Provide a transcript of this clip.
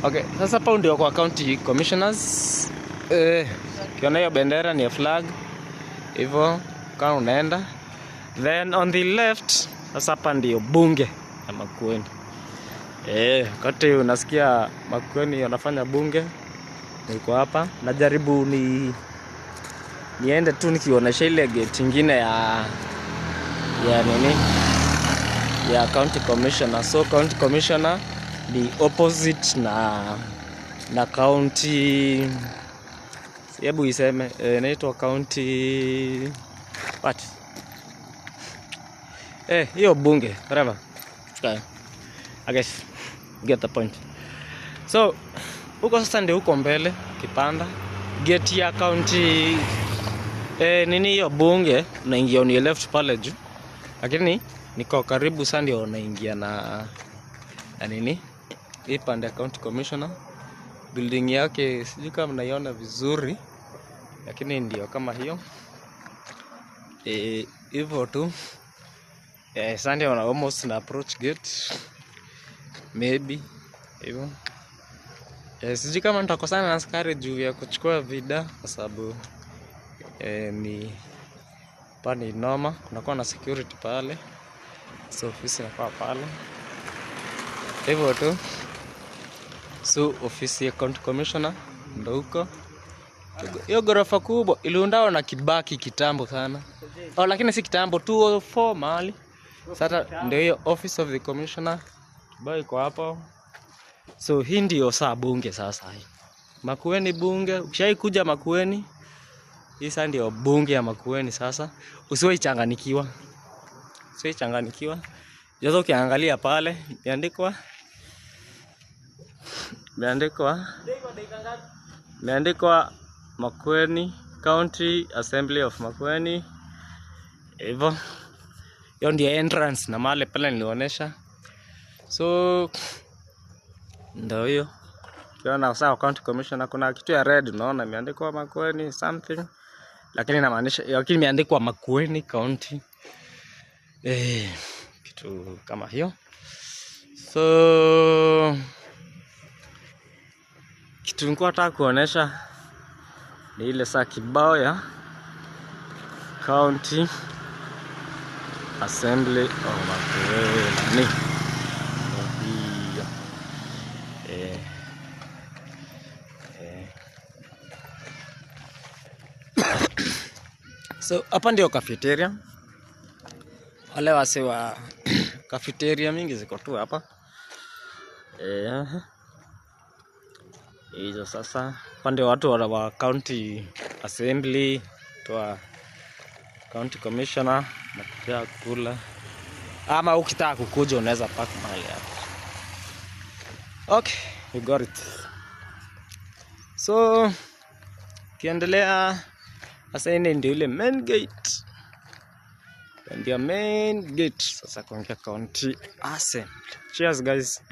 Okay, sasa hapa ndio kwa county commissioners. Ukiona hiyo bendera ni ya flag. Hivyo kama unaenda. Then on the left, sasa hapa ndio bunge ya Makueni. Wakati unasikia Makueni wanafanya bunge, niko hapa. Najaribu niende tu nikionyesha ile gate ingine ya nini, ya county commissioner. So county commissioner ni opposite na county, hebu iseme, inaitwa county what? Hiyo bunge, whatever. Okay. I guess you get the point. So huko sasa ndio huko mbele kipanda gate ya county, nini, hiyo bunge, unaingia on your left pale juu, lakini niko karibu sana, ndio unaingia na nini, hii pande ya county commissioner. Building yake sijui kama mnaiona vizuri, lakini ndio kama hiyo, hivyo tu. Sasa ndio almost na approach gate maybe hivyo. Sijui kama nitakosana na askari juu ya kuchukua vida kwa sababu ni pa ni noma, kunakuwa na security pale, so ofisi inakuwa pale hivyo tu. So ofisi ya county commissioner ndo huko. Hiyo ghorofa kubwa iliundwa na Kibaki kitambo sana. Oh, lakini si kitambo, 204 mahali. Sasa ndio hiyo office of the commissioner. Kibao iko hapo. So hii ndio saa bunge sasa hii. Makueni bunge, ukishai kuja Makueni, hii sasa ndio bunge ya Makueni sasa. Usiwahi changanikiwa. Usiwahi changanikiwa. Sasa ukiangalia pale imeandikwa Makueni County Assembly of Makueni. Hivyo. Hiyo ndio entrance na mahali pale nilionyesha. So ndio hiyo. Ukiona sawa county commissioner kuna kitu ya red unaona imeandikwa Makueni something, lakini inamaanisha, lakini imeandikwa Makueni County. Kitu kama hiyo. So kitu nilikuwa nataka kuonesha ni ile saa kibao ya County Assembly of Makueni. Hiyo. So hapa ndio cafeteria. Wale wase wa cafeteria mingi ziko tu hapa. Hizo sasa hapa ndio watu wa county assembly, wa county commissioner nakuja kula, ama ukitaka kukuja unaweza park mahali hapa. Okay, you got it. So kiendelea sasa, hii ndio ile main gate, ndio main gate sasa kuingia county assembly. Cheers, guys.